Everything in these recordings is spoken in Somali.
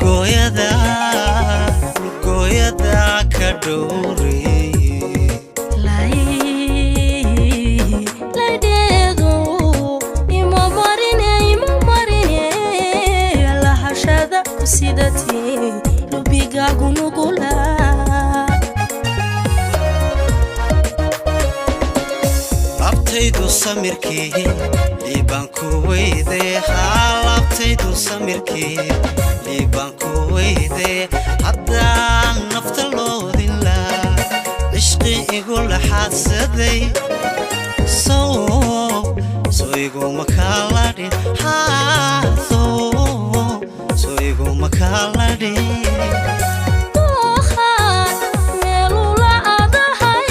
Lugooyada, lugooyada ka dhowri. Laydheedu ima marine, ima marine, lahashada ku sidatee lubigaagu nugula. Laabtaydu samirkii liibaan ku weyde, haa, laabtaydu samirkii liibaan ku weyde. Haddaan nafta loodilaa, cishqi igu laxaadsaday, sow soo iguma kaaladhin, haa, sow soo iguma kaaladhin. Doohaan meelula adahay,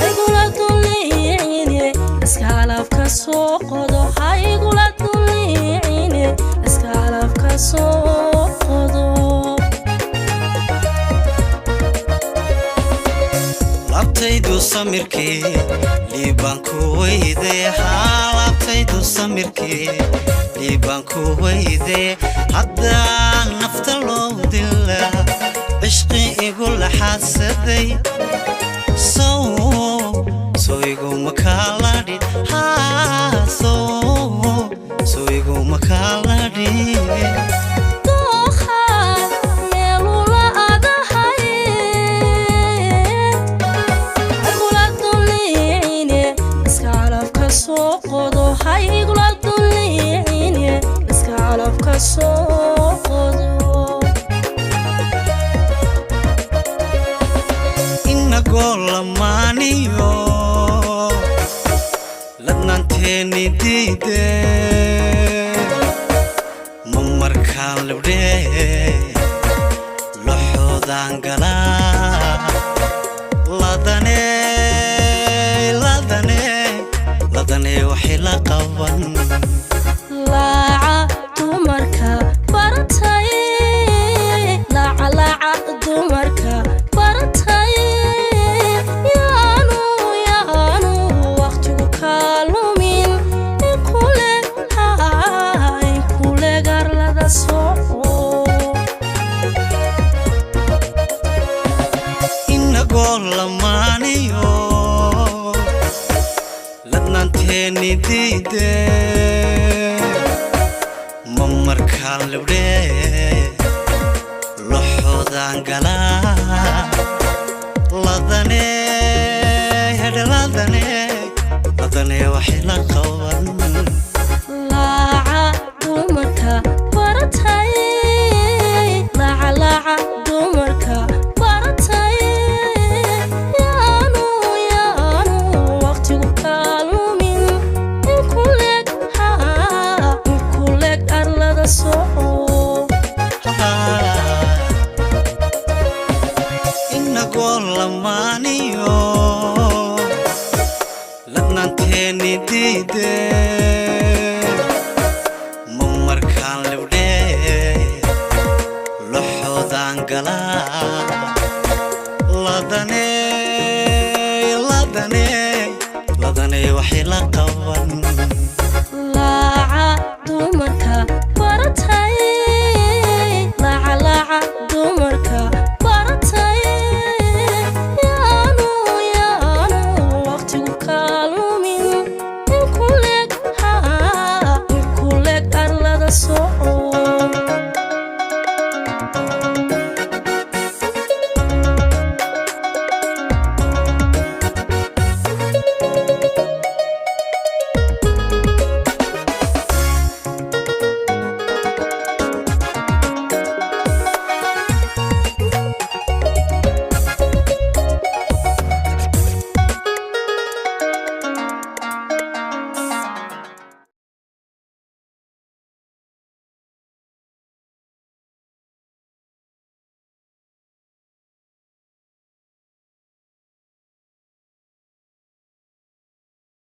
igula duliicine, iska calafka soo qodo, ha igula duliicine, iska calafka soo qodo. Laabtaydu samirkii liibaan ku weyde, haa, laabtaydu samirkii liibaan ku weyde. Haddaan nafta loo dilaa, cishqi igu laxaadsaday, sow soo iguma kaaladhin, haa, sow soo iguma kaaladhin. Doohaan meelula adahay, igula duliicine, iska calafka soo qodo, ha igula duliicine, iska calafka soo qodo. Inagoo lamaaniyo ladnaanteeni diide, ma markaan libdhee loxoodaan galaa, ladane, ladane, ladane waxay la qaban. Laaca dumarka baratay, laaca, laaca dumarka baratay, yaanu yaanu waqtigu kaa lumin, inkule haa inkule garlada soco. Inagoo lamaaniyo ladnaanteeni diide, ma markaan libdhee loxoodaan galaa, ladane hedhe, ladane, ladane waxay la qaban. Laaca dumarka baratay, laaca, laaca dumarka baratay, yaanu yaanu waqtigu kaa lumin, inkuleg haa inkuleg arlada soco. Inagoo lamaaniyo ladnaanteeni diide, ma markaan libdhee loxoodaan galaa.